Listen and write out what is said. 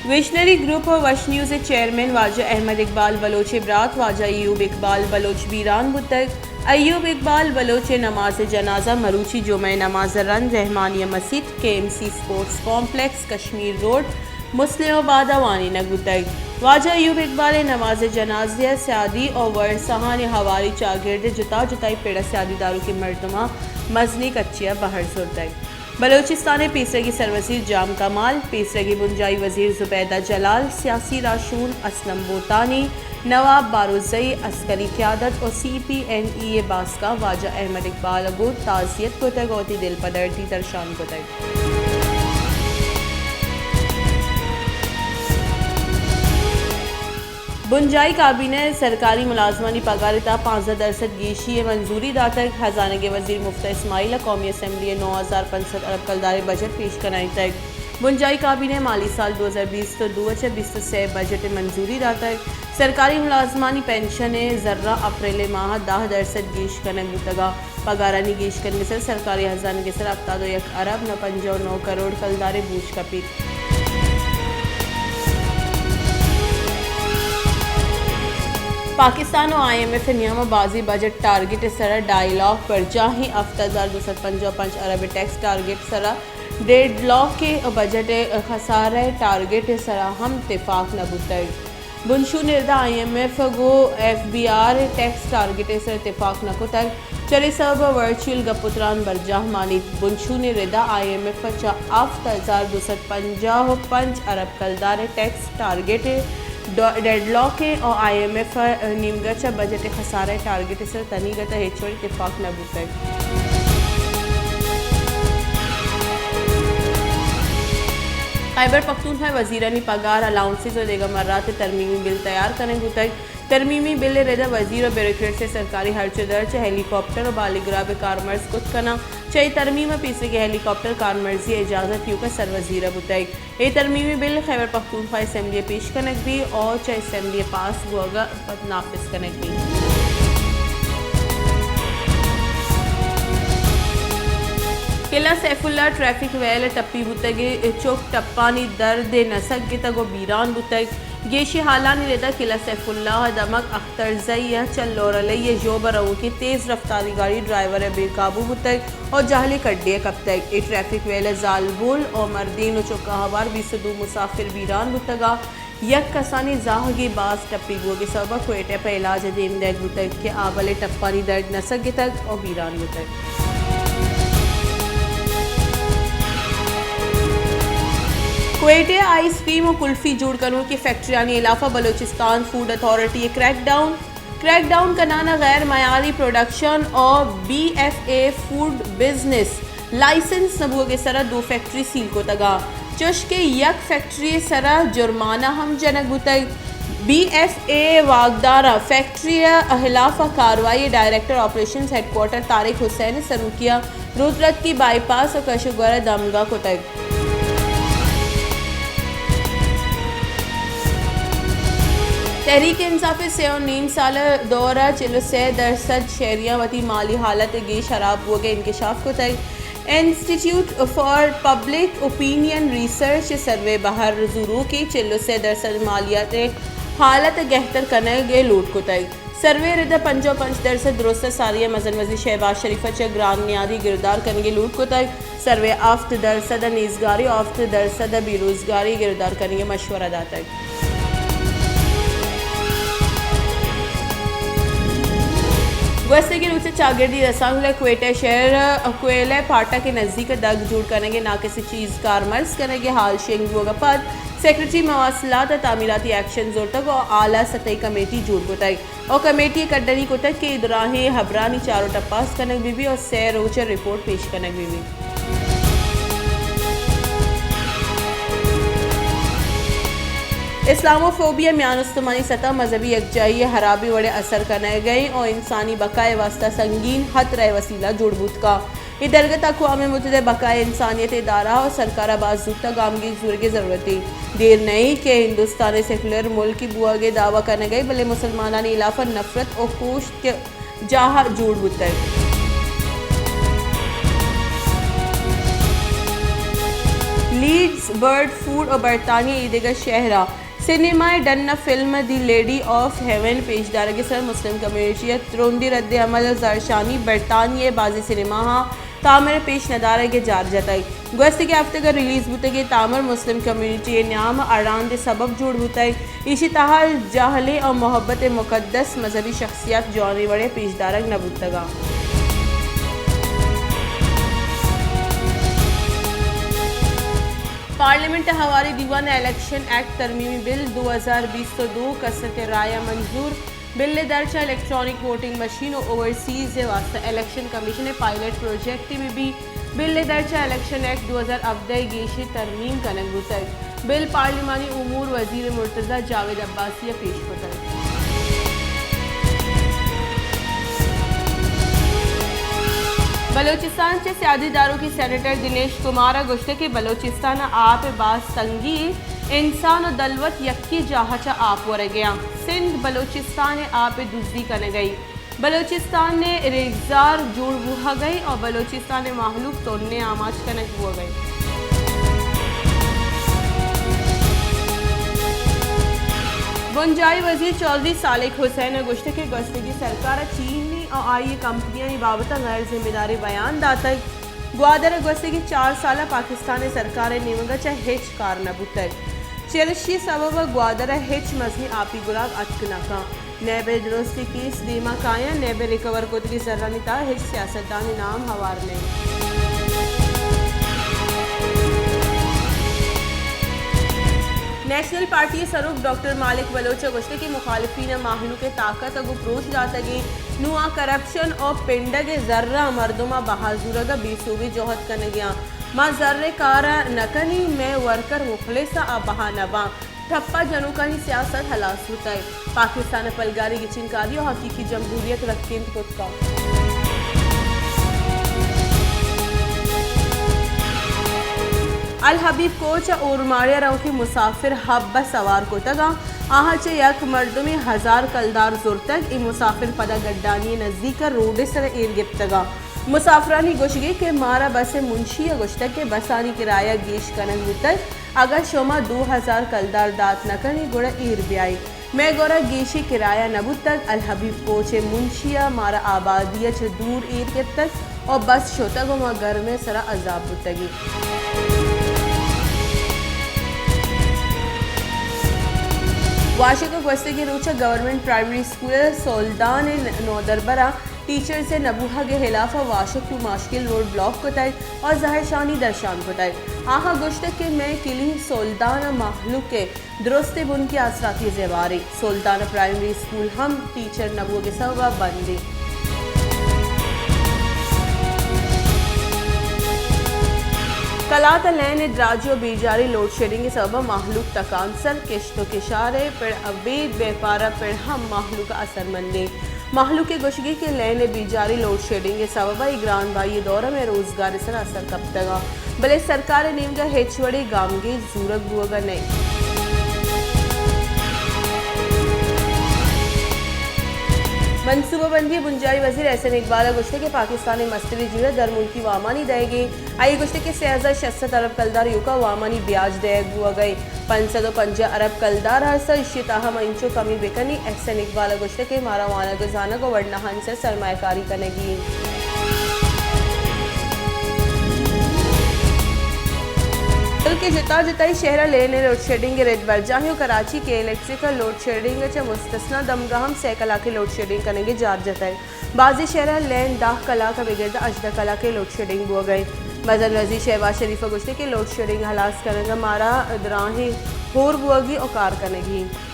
Visionary group ءُ وش نیوز ءِ چیئرمین واجہ احمد اقبال بلوچ ءِ برات واجہ ایوب اقبال بلوچ بیران بوتگ۔ ایوب اقبال بلوچ ءِ نماز جنازہ مروچی جمعہ ءِ نماز ءَ رند رحمانیہ مسیت، K M C sports complex, Kashmir road, Muslimabad ءَ وانینگ بوتگ۔ واجہ ایوب اقبال ءِ نماز جنازہ ءَ سیادی ءُ ورساھانی ہواری چاگرد ءِ جتا جتائیں پڑ ءَ سیادی داروکیں مردماں مزنیں کچے ءَ بہر زرتگ۔ بلوچستان ءِ پیسرگی سروزیر جام کمال، پیسرگی بنجاہی وزیر زبیدہ جلال، سیاسی راہشون اسلم بوتانی، نواب بارزئی، عسکری قیادت ءُ سی پی این ای ءِ باسکاں واجہ احمد اقبال ءَ گوں تعزیت کتگ ءُ وتی دلپدردی درشان کتگ۔ بنجاہی کابینہ ءَ سرکاری ملازمانی پگار ءِ تہا پانزدہ درسد گیشی ءِ منظوری داتگ۔ ہزانگ ءِ وزیر مفتہ اسماعیل ءَ قومی اسمبلی ءَ نو ہزار پنچ سد ارب کلدار ءِ بجٹ پیش کنائینتگ۔ بنجاہی کابینہ ءَ مالی سال دو ہزار بیست ءُ دو ءَ چہ بیست ءُ سے ءِ بجٹ ءِ منظوری داتگ۔ سرکاری ملازمانی پنشن ءِ زراں اپریل ءِ ماہ ءَ دہ درسد گیش کنگ بوتگ ءُ پگارانی گیش کنگ ءِ سر سرکاری ہزانگ ءِ سر ہپتاد ءُ یک ارب نو پنجاہ ءُ نو کروڑ کلدار ءِ بوج کپیت۔ پاکستان ءُ آئی ایم ایف ءِ نیام ءَ بازیں بجٹ ٹارگٹ ءِ سر ءَ ڈائی لاکھ برجاہیں، ہفت ہزار دو سد پنجاہ ءُ پنچ ارب ءِ ٹیکس ٹارگٹ ءِ سر ءَ ڈیڑھ لاکھ ءِ بجٹ ءِ خسارہ ءِ ٹارگٹ ءِ سر ءَ ہم تفاق نہ بوتگ۔ بنشون ءِ ردا آئی ایم ایف ءَ گوں ایف بی آر ءِ ٹیکس ٹارگٹ ءِ سر ءَ تفاق نہ کتگ، چرے سبب ءَ ورچوئل گپ ءُ تران برجاہ مانیت۔ بنشون ءِ ردا آئی ایم ایف ءَ چہ ہفت ہزار دو سد پنجاہ ءُ پنچ ارب کلدار ءِ ٹیکس ٹارگٹ ءِ ڈو-، ڈیڈ لاک ءِ ءُ آئی ایم ایف ءَ نیمگ ءَ چہ بجٹ ءِ خسارہ ءِ ٹارگٹ ءِ سر ءَ تنیگت ءَ ہچ وڑیں تفاق نہ بوتگ۔ خیبر پختونخوا ءِ وزیرانی پگار، الاؤنسز ءُ دگہ مرات ءِ ترمیمی بل تیار کنگ بوتگ۔ ترمیمی بل ءِ رد ءَ وزیر ءُ بیوروکریٹس ءِ سرکاری ہرچ ءُ درچ ءَ ہیلی کاپٹر ءُ بالی گراب ءِ کارمرز کت کناں۔ چہ اے ترمیم ءَ پیسریگیں ہیلی کاپٹر کارمرزی ءِ اجازت ایوک ءَ سروزیر ءَ بوتگ۔ اے ترمیمی بل خیبر پختونخوا اسمبلی ءَ پیش کنگ بیت ءُ چہ اسمبلی ءِ پاس بوگ ءَ پد نافذ کنگ بیت۔ قلعہ سیف اللہ ٹریفک ویل ءِ ٹپی بوتگ ءُ چک ٹپانی درد ءَ نسک گتگ ءُ بیران بوتگ۔ گیشیں ہالانی رد ءَ قلعہ سیف اللہ ءِ دمگ اخترزئی ءَ چہ لورلئی ءِ ژوب ءَ روکیں تیز رفتاری گاڑی ءِ ڈرائیور ءَ بے قابو بوتگ ءُ جہلیں کڈے ءَ کپتگ۔ اے ٹریفک ویل ءَ زالبول ءُ مردین ءُ چکاں ہوار بیست ءُ دو مسافر بیران بوتگ ءُ یک کسانیں زاہگے باز ٹپی بوگ ءِ سبب ءَ کوئٹہ ءَ پہ علاج ءَ دیم دئیگ بوتگ کہ آ بلے ٹپانی درد نسک گتگ ءُ بیران بوتگ۔ کوئٹہ ءَ آئس کریم ءُ کلفی جوڑ کنوکیں فیکٹریانی ہلاف ءَ بلوچستان فوڈ اتھارٹی ءِ کریک ڈاؤن۔ کریک ڈاؤن کنان ءَ غیر معیاری پروڈکشن ءُ B F A food business licence نہ بوگ ءِ سر ءَ دو فیکٹری سیل کتگ اَنت، چوش کہ یک فیکٹری ءِ سر ءَ جرمانہ ہم جنگ بوتگ۔ بی ایف اے ءِ واکداراں فیکٹری ءِ ہلاف ءَ کاروائی ءِ ڈائریکٹر آپریشنز ہیڈکوارٹر طارق حسین ءِ سروکی ءَ رودرتکی بائی پاس ءُ کش ءُ گور ءِ دمگ ءَ کتگ۔ تحریک انصاف ءِ سے ءُ نیم سال ءِ دور ءَ چل ءُ سے درسد شہریاں وتی مالی حالت ءِ گیش ہراب بوگ ءِ انکشاف کتگ۔ Institute for public opinion research ءِ سروے ءَ بہر زوروکیں چل ءُ سے درسد مالیات ءِ حالت ءِ گہتر کنگ ءِ لوٹ کتگ۔ سروے ءِ رد ءَ پنجاہ ءُ پنچ درسد درست ءُ ساری ءَ مزن وزیر شہباز شریف ءَ چہ گران نیادی گرودار کنگ ءِ لوٹ کتگ۔ سروے ءَ ہفت درسد ءَ نیزگاری ءُ ہفت درسد ءَ بے روزگاری ءِ گرودار کنگ ءِ مشورہ داتگ۔ گوستگیں روچ ءَ چاگردی رسانکد ءَ کوئٹہ شہر ءِ کوئلہ پھاٹک ءِ نزیک ءَ دگ جوڑ کنگ ءِ ناقص چیز کارمرز کنگ ءِ حال شنگ بوگ ءَ پد سیکرٹری مواصلات ءَ تعمیراتی ایکشن زرتگ ءُ اعلی سطحی کمیٹی جوڑ کتگ۔ ءُ کمیٹی ءَ کڈنی کتگ کہ اے دراہیں ہبرانی چار ءُ ٹپاس کنگ بہ بیت ءُ سئے روچ ءَ رپورٹ پیش کنگ بہ بیت۔ اسلاموفوبیا میان استمانی سطح ءَ مذہبی یکجاہی ءِ ہرابیں وڑ ءَ اثر کنگ ءَ اِنت ءُ انسانی بقا ءِ واستہ سنگین ہترہ ءِ وسیلہ جوڑ بوت کنت۔ اے درگت ءَ اقوام متحدہ ءِ بقائے انسانیت ءِ ادارہ ءُ سرکار ءَ باز زوت ءَ گامگیج زورگ ءِ ضرورت اِنت۔ دیر نہ اِنت کہ ہندوستان ءِ سیکولر ملکے بوگ ءِ دعوی کنگ ءَ اِنت، بلے مسلمانانی ہلاف ءَ نفرت ءُ کوشت کہ جاہ جوڑ بوتگ۔ لیڈز، برڈفورڈ ءُ برطانیہ ءِ ایدگہ شہراں سینما ءِ ڈن ءَ فلم دی لیڈی آف ہیون پیش دارگ ءِ سر ءَ مسلم کمیونٹی ءَ ترندیں رد عمل ءُ زہرشانی۔ برطانیہ ءِ بازیں سینماہاں تامر ءِ پیش ندارگ ءِ جار جتگ۔ گوستگیں ہفتگ ءَ ریلیز بوتگیں تامر مسلم کمیونٹی ءِ نیام ءَ اڑاند ءِ سبب جوڑ بوتگ۔ ایشی تہا جہلیں ءُ محبت ءِ مقدس مذہبی شخصیات جوانیں وڑے ءَ پیش دارگ نہ بوتگ اَنت۔ پارلیمنٹ ءِ ہواریں دیوان ءَ الیکشن ایکٹ ترمیمی بل دو ہزار بیست ءُ دو کثرت رائے ءَ منظور۔ بل ءِ درچ ءَ الیکٹرانک ووٹنگ مشین ءُ اوورسیز ءِ واستہ الیکشن کمیشن ءِ پائلٹ پروجیکٹے بہ بیت۔ بل ءِ درچ ءَ الیکشن ایکٹ دو ہزار ہبدہ ءِ گیشیں ترمیم کنگ بوتگ۔ بل پارلیمانی امور وزیر مرتضی جاوید عباسی ءَ پیش کتگ۔ بلوچستان چہ سیادی داروکیں سینیٹر دنیش کمار ءَ گوشتگ کہ بلوچستان ءَ آپ ءِ باز تنگی یے، انسان ءُ دلوت یکیں جاہ ءَ چہ آپ ورگ ءَ اَنت۔ سندھ بلوچستان ءِ آپ ءِ دزی کنگ ءَ یے۔ بلوچستان ءِ ریگزار جوڑ بوہگ ءَ اِنت ءُ بلوچستان ءِ مہلوک تُنّیں آماچ کنگ بوہگ ءَ اِنت۔ بنجاہی وزیر چوہدری سالک حسین ءَ گوشتگ کہ گوستگیں سرکار ءَ چینی ءُ آئی ءِ کمپنیانی بابت ءَ غیر ذمہ داریں بیان داتگ۔ گوادر ءَ گوستگیں چار سال ءَ پاکستان ءِ سرکار ءِ نیمگ ءَ چہ ہچ کار نہ بوتگ۔ چرشی ءِ سبب ءَ گوادر ءَ ہچ مزنیں آپی گراب اتک نہ کنت۔ نیب ءِ درستیں کیس دیما کایاں، نیب ءِ ریکور کتگیں زرانی تہا ہچ سیاستدان ءِ نام ہوار نہ اِنت۔ نیشنل پارٹی ءِ سروک ڈاکٹر مالک بلوچ ءَ گوشتگ کہ مخالفین ءَ مہلوک ءِ طاقت ءَ گوں پروش داتگ اِنت، نوں آ کرپشن ءُ پنڈگ ءِ زر ءَ مردماں بہا زورگ ءَ بے سوبیں جہد کنگ ءَ اَنت۔ ما زر ءِ کار ءَ نہ کنیں، مئے ورکر مخلص ءَ آ بہا نہ باں۔ ٹپا جنوکانی سیاست ہلاس بوتگ۔ پاکستان ءِ پلگاری گچینکاری ءُ حقیقی جمہوریت رکینت کت کنت۔ الحبیب کوچ ءَ اورماڑی ءَ روکیں مسافر ہب ءَ سوار کتگ اَنت۔ آہاں چہ یک مردمے ہزار کلدار زرتگ۔ اے مسافر پدا گڈانی ءِ نزیک ءَ روڈ ءِ سر ءَ ایر گپتگ اَنت۔ مسافرانی گوشگ اِنت کہ مارا بس ءِ منشی ءَ گوشتگ کہ بسانی کرایہ گیش کنگ بوتگ، اگاں شما دو ہزار کلدار دات نہ کن ئے گڑا ایر بیائے۔ مئے گورا گیشیں کرایہ نہ بوتگ۔ الحبیب کوچ ءِ منشی ءَ مارا آبادی ءَ چہ دور ایر گپتگ ءُ بس شتگ ءُ ما گرم ءِ سرا عذاب بوتگ ایں۔ واشک ءَ گوستگیں روچ ءَ گورنمنٹ پرائمری اسکول ءِ سولدان ءِ نودربر ءَ ٹیچرز ءِ نہ بوہگ ءِ ہلاف ءَ واشک ٹو ماشکل روڈ بلاک کتگ ءُ زہرشانی درشان کتگ۔ آہاں گوشتگ کہ مئے کلیں سولدان ءِ مہلوک ءِ درستیں بنکی آسراتی ءِ زیوار اِنت۔ سولدان ءِ پرائمری اسکول ہم ٹیچر نہ بوہگ ءِ سبب ءَ بند اِنت۔ کلات ءَ لین ءِ دراجی ءُ بیجاریں لوڈشیڈنگ ءِ سبب ءَ مہلوک تکانسر، کشت ءُ کشار ءِ پڑ ابید بیپار ءِ پڑ ہم مہلوک ءَ اثرمند اِنت۔ مہلوک ءِ گوشگ اِنت کہ لین ءِ بیجاریں لوڈشیڈنگ ءِ سبب ءَ اے گران بہائی ءِ دور ءَ مئے روزگار ءِ سرا اثر کپتگ اَنت، بلے سرکار ءِ نیمگ ءَ ہچ وڑیں گامگیج زورگ بوہگ ءَ نہ اِنت۔ منصوبہ بندی ءِ بنجاہی وزیر احسن اقبال ءَ گوشتگ کہ پاکستان ءِ مستریں جیڑہ درملکی وامانی دئیگ اِنت۔ آئی ءَ گوشتگ کہ سے ہزار شش سد ارب کلدار ایوکا وامانی بیاج دئیگ بوہگ ءَ اِنت۔ پنچ سد ءُ پنجاہ ارب کلدار ہست ءُ ایشی ءِ تہا ما انچو کمی بہ کن ایں۔ احسن اقبال ءَ گوشتگ کہ مارا وانگ ءُ زانگ ءُ وڑناہانی سر ءَ سرمایہ کاری کنگی اِنت۔ ملک ءِ جتا جتائیں شہر ءَ لین ءِ لوڈشیڈنگ ءِ رد برجاہ اِنت ءُ کراچی کے الیکٹرک ءَ لوڈشیڈنگ ءَ چہ مستثنی دمگاں ہم سئے کلاکے لوڈشیڈنگ کنگ ءِ جار جتگ۔ بازیں شہراں لین دہ کلاک ءَ بگر داں ہژدہ کلاکے لوڈشیڈنگ بوہگ ءَ اِنت۔ مزن وزیر شہباز شریف ءَ گوشتگ کہ لوڈشیڈنگ ہلاس کنگ ءَ مارا دراہیں ہور بوہگی ءُ کار کنگی اِنت۔